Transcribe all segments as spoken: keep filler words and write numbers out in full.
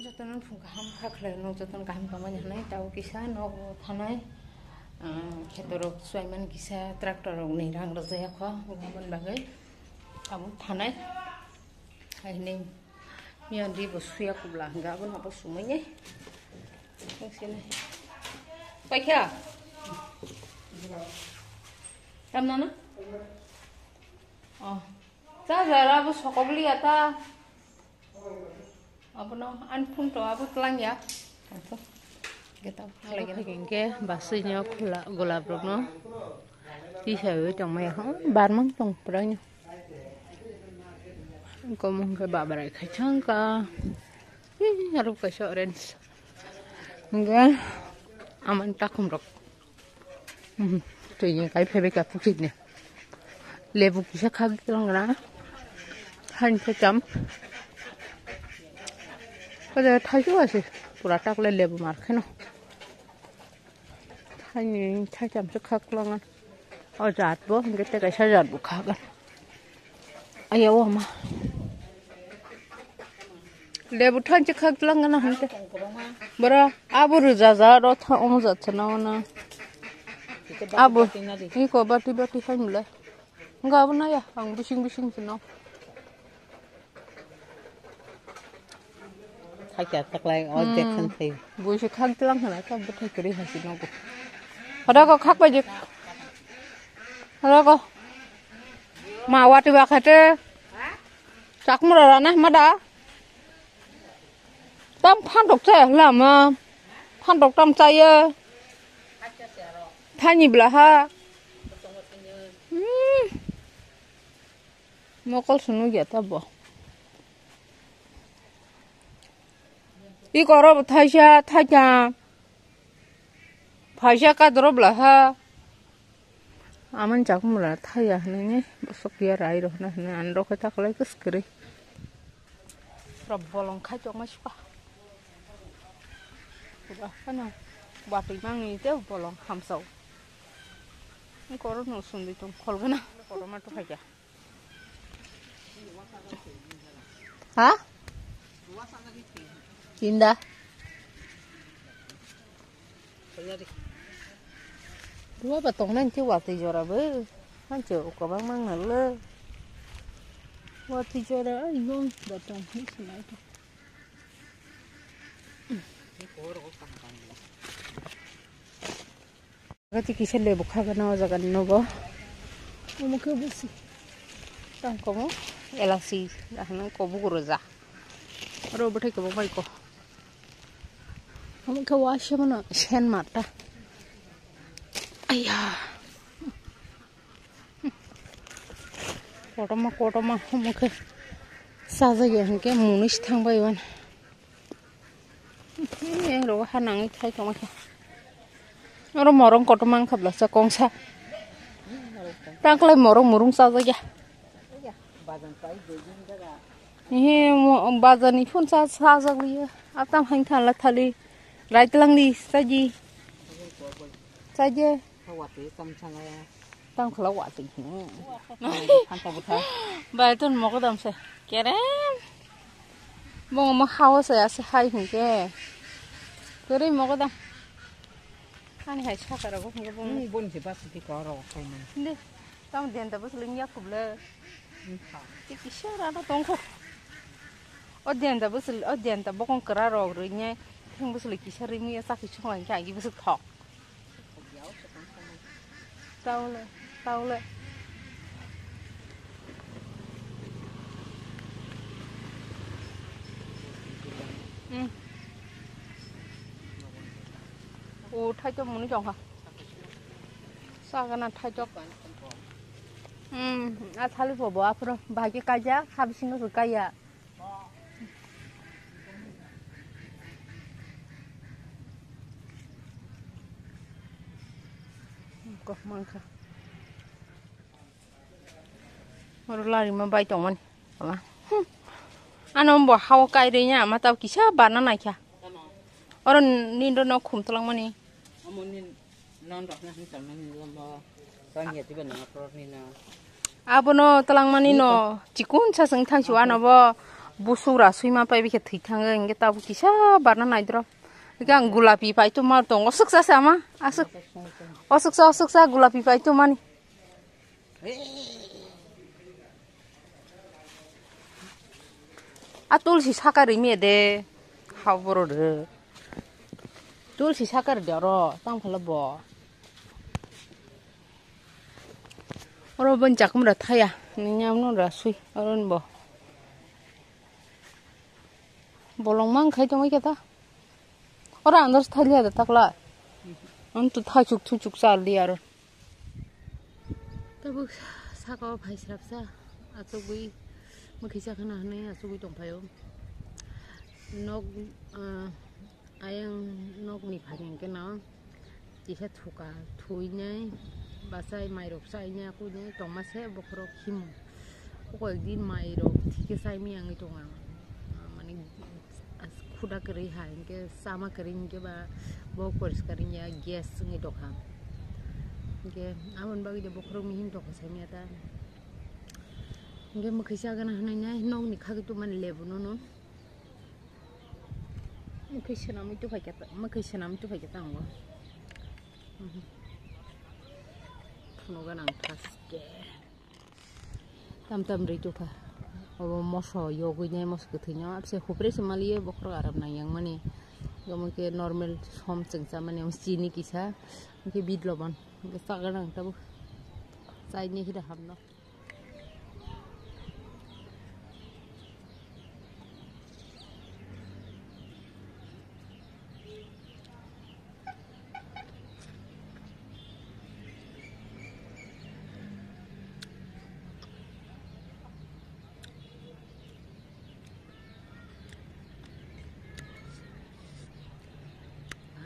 Jotono phung kaham kha khlai, no jotono kaham tongmani hwnwi, tabuk kisa nok thanai, ah, khetorok suaimani kisa tractor rokni rang rwjak kho, aboni bagwi tabuk thanai. Hai hwnwi miyan di bo suya kubla hwnga, abono abo sumui nai. Nung sini. Paikha? Tamna na? Oh. Charger abo sokobli ya ta. Abono ani phone to abo tlang ya. Abo khlai gana. Hingke basui nyo khula golap rok no. Tisa wi tong maya ho. Barmang tong pura nyo. Komong ke babrai khai chang ka. Ih, aro kaisa orange. Hingke aman takhum rok. Hmm, twi ni kai phai bai ka pukhri ni. Lebu kisa khak tong gra. Han se cham. Kada thaisu ase. Pura tak le lebu mar kheno. Thai ni thai cham se khak long. O jat bo hingke te kaisa jat bo khak. Aya o ma. Lebu thanchi khak lang gana hante. Bora abu ruja ja ro tha omo jat sana ona. Abu. Iko bati bati hai mula. Enggak abu na ya, ang bising bising sino. Thakya taklai o Hmm. dekhan thai. Buisi khak lang hana ka bwthai kwrwi hasi nogo. Hoda ko khak bai jik. Hoda ko. Ma wati ba khate. Chakmura rana mada. Tam phantok cha lama. Phantok tam chaya. Thani blaha. Hmm. Mokol sunu ya tabo. I koro bo thaisa, thaisa. Phaisa kadro bla ha. Aman chakmura thaya hwnwi ni bosok ya rai ro hwnwi hwnwi ani rokhe taklai kwskwrwi. Pura bolong khai tongma sukha. Pura hano batwi mangni te bolong hamsao. I koro no sundwi tong kholgana. Koro ma to phaikha. Ha? Tinda. Dua ba tong nang ke watwi jora bo. Han che o kabang mang na le. Watwi jora ai yong da tong hi sinai. Jaga ti kisa lebu khagana o jaga ni nogo. Omo khe busi. Tang komo elasi, ahno kobu guro ja. Oro bwthai kobo bai ko. Omo khe waisa mano sen mata. Aya. Kotorma, kotorma, omo khe sajagya hinkhe munui se thangbai wan. Ee, rogo ha nangwi thai tongma khe. Oro morong kotorma wngkha blasa kongsa. Taklai morong murung sajagya. Ee, mo-, bazar ni phun sa, sajagya. Atam hain thala thali. Raitlang di, saji. Saji. Tang khala watwi hino. Phanta bwtha. Bai ton mogodam se. Kerem. Bo mo hawa se ase hai hinke. Kori mogodam. Ani hai saka rogo hinke bo. Ni bon se bas ti ko ro khai man. Inde. Tam den da bus ling ya kuble. Ti kisa ra no tongkho. O den da bus o den da bokong kra rok ri nye. Thing bus le kisa ri mi ya sak ki chunga hinke agi bus thok. Taule, taule. Hmm. O thaichok muni jong ha. Sagana thaichok. Hmm, a thali po bo aphuru bahai khe kaijak, ha bisingo se kaiya. Kok mangkha. Oro lari ma bai tongmani. Wala. Hmm. Ano bo hao kai re nya, ma tao kisa barna naikha. Oro nindo no khum tolong mani. Non rok na hin tong nang ni lombo. Tang ya tiba nang aporok ni na. Abono twlangmani no chikun sa seng thang siwa no bo. Busung ra suima pai bikhe thwi thango, hingke tabuk kisa barna naidro. Hingke ang gulapi pai tongma tongo, oswksa sama, aswk. Oswksa, oswksa gulapi pai tongmani. A tulsi saka rimi de, ha boro de. Tulsi saka de oro, tang phala bo. Oro bon chakum ra thaya, nyam no ra sui, oro bo. Bolong mang khai tongoi kata. Oro andar thali ada takla. An tu thai chuk thu chuk chal di aro. Tabuk saka o phai srapsa, achugwi, mwkhwi chakhwna hwnwi achugwi tongphaio. Nok, ah, ayang nokni phai hwnkhe no kisa thuka, thuinai, bachai mairok chainai, kuinai tongma se bokhorok himo. Koi din mairok thike chaimaya wngwi tongo ang. Ah, mani, As-, khuda kwrwi hai, hwnkhe chama kwrwi hwnkhe ba bo poriskar wngya, gas wngwi tongkha. Hwnkhe aboni bagwi de bokhorok mihim tongkha saimanya ta. Hwnkhe mwkhwi chagana hwnwi nai nokni khagwi tongmani lebu nono. Mwkhwi swnamwi tuphai khe ta, mwkhwi swnamwi tuphai khe tango. Mhm. Phunukgana ang thaske. Tam tam rwi tongkha. Obo moso yogwi nai, moso kwthwino. Abse hupre se maliyo, bokhorok aram nang yang mani. Omo khe normal som chwng cha mani, omo chini kisa. Hwnkhe bit lobon. Hwnkhe chagra nang tabuk. Chaini hida hamno.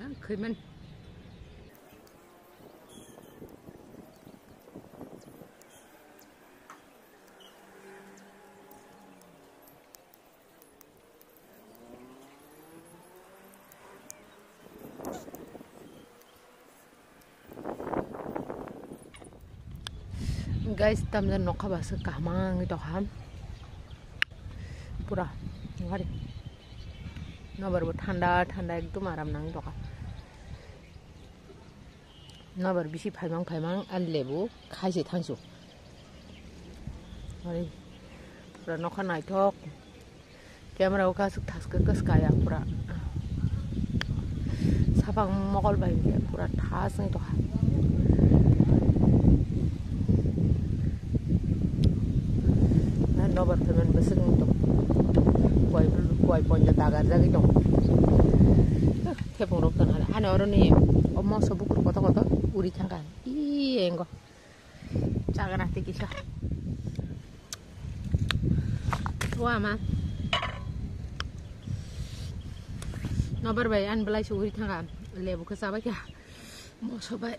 Ah, khaiman. Guys, tamjani nokha ba se kaham wngwi tongkha. Pura, nokha ri. Nobar bo thanda, thanda ekdom aram nangwi tongkha. Nobar bisi phaimang phaimang ani lebu khaise thangsu. Ori pura nokha naithok. Camera o kasuk thaske kaskaya pura. Sapang mokol bai pura thas wng tongkha. Nobar phaimani bwswk wng tong. Koi, koi ponja dagar jagwi tong. Thepung rok tong hali. Ani oro ni o moso bukur koto koto uri thangkha. Ii, engo. Chagana tei kisa. O ama. Nobar bai ani belai suguri thanga. Lebu khe chabai kha. Moso bai.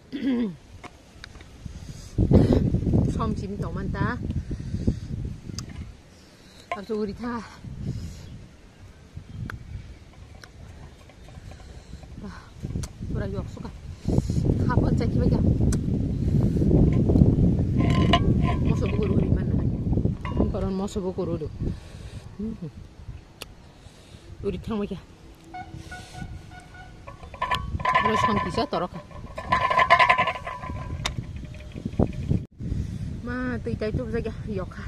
Som chini tongmanta. Abso uri thanga. Bah, pura yok suka. Hapon chai kibai ka. Moso bukuru uri man hai. Koron moso bukuru do. Hmm. Uri thang bai ka. Ro som kisa toroka. Ma, twi tai tup jagya yokha.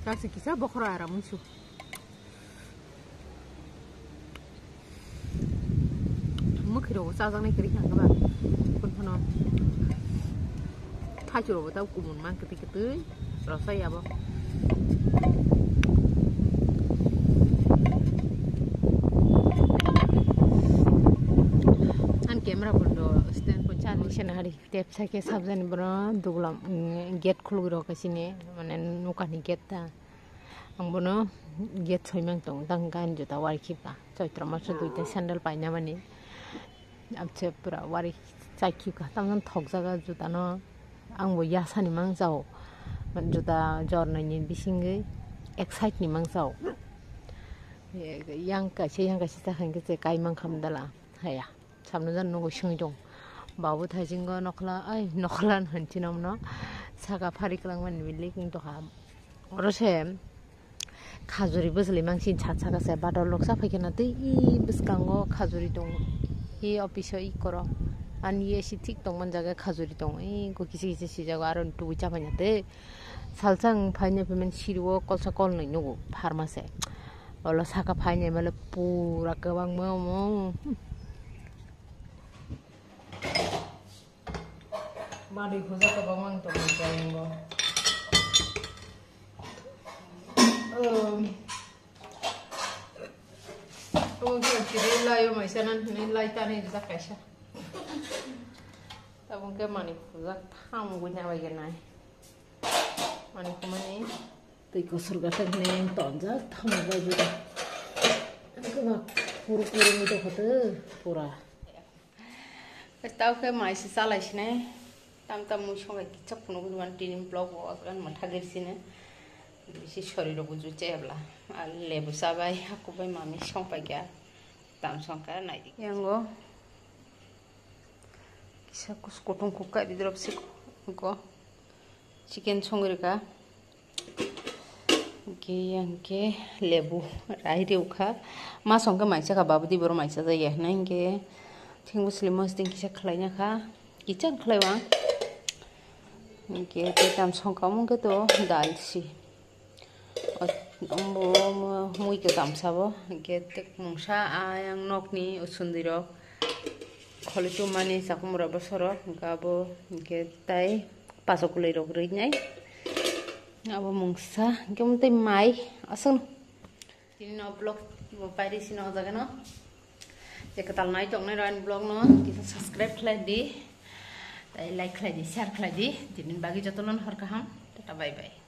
Kasi kisa bokhoro aram wngsu. Mwkhwi rogo chajaknai kwrwi kha ba. Kun phano. Thaichuro bo ta kumun man kwtwi kwtwi. Rosai abo. An camera bondo stand pon charni sena hari. Tep sake sabjani bono dugulam, mm, gate khulugwi rok sini, mane nokani gate ta. Ang bono gate soimang tong, tang gan juta wari khibka. Choitro maso duita sandal paina mani. Abse pura wari chai khibka. Tamjani thokjaga juta no. Ang bo yasani mang jao. Juta jor nai ni bisingwi ek side ni mang jao. Yang kaisa, yang kaisa chakha hwnkhe je kai mang kham dala. Haya. Samno jan nogo singwi tong. Babu thaisingo nokla, ai, nokla hanchi nomno saka phari kwlangmani milik wng tongkha. Oro se khajuri bwswlwi mangsi cha saka se bador lok cha phaikhe na tei i bwskango khajuri tongo. I office o i koro ani ye si thik tongman jaga khajuri tongo. I go kisa kisa sijago aro tubui cha paina tei salsa ang phaina phaimani siro kolsa kolnwi nugo pharma se. Olo saka phaina male pura kwbangma omo. Mari khuja kwbangma wng tongmani kayang bo. Um, omo khe chiri lai o maisa nan hinwi lai tani rijak kaisa. Tabuk khe mani khuja thamugwi nabai gwnai. Mani khumani twi kosor gathak hinwi tonjak thamugwi jora. Kwbak kuru kuru wngwi tongkha tei pura. Tei tao khe mai se chalai sinai. Tam tam mui songai kichak phunugwi mani tini vlog bo aswk ani mwthagwi sini. Bisi sori rok bo juche ebla. Lebu chabai, hakubai mami songpai kha. Tam songkha naidi. Yango kisa kus kutung kukka bidrop se ko. Chicken songwi rwkha. Hingke yang khe lebu rai rwkha. Ma song khe maisa kha, babu di boro maisa jaya hinai hingke thing bwswlwi mosding kisa khlaina kha. Kichang khlaiwang. Hingke tei tam song kha omo khe to dal si. Ot-, ombo omo mui kwtam sabo. Hingke tek mungsa ayang nokni usundui rok. Kholi tumani chakhumrok bosoro hingke abo hingke tai paso kwlwi rok rwinai abo mungsa hingke omo tei mai aswk tini no vlog bo pairi sino o jaga no je kwtal nai tongnai rok ani vlog no kisa subscribe khlai di tei like khlai di share khlai di tini bagwi jotono hor kaham tata bye bye.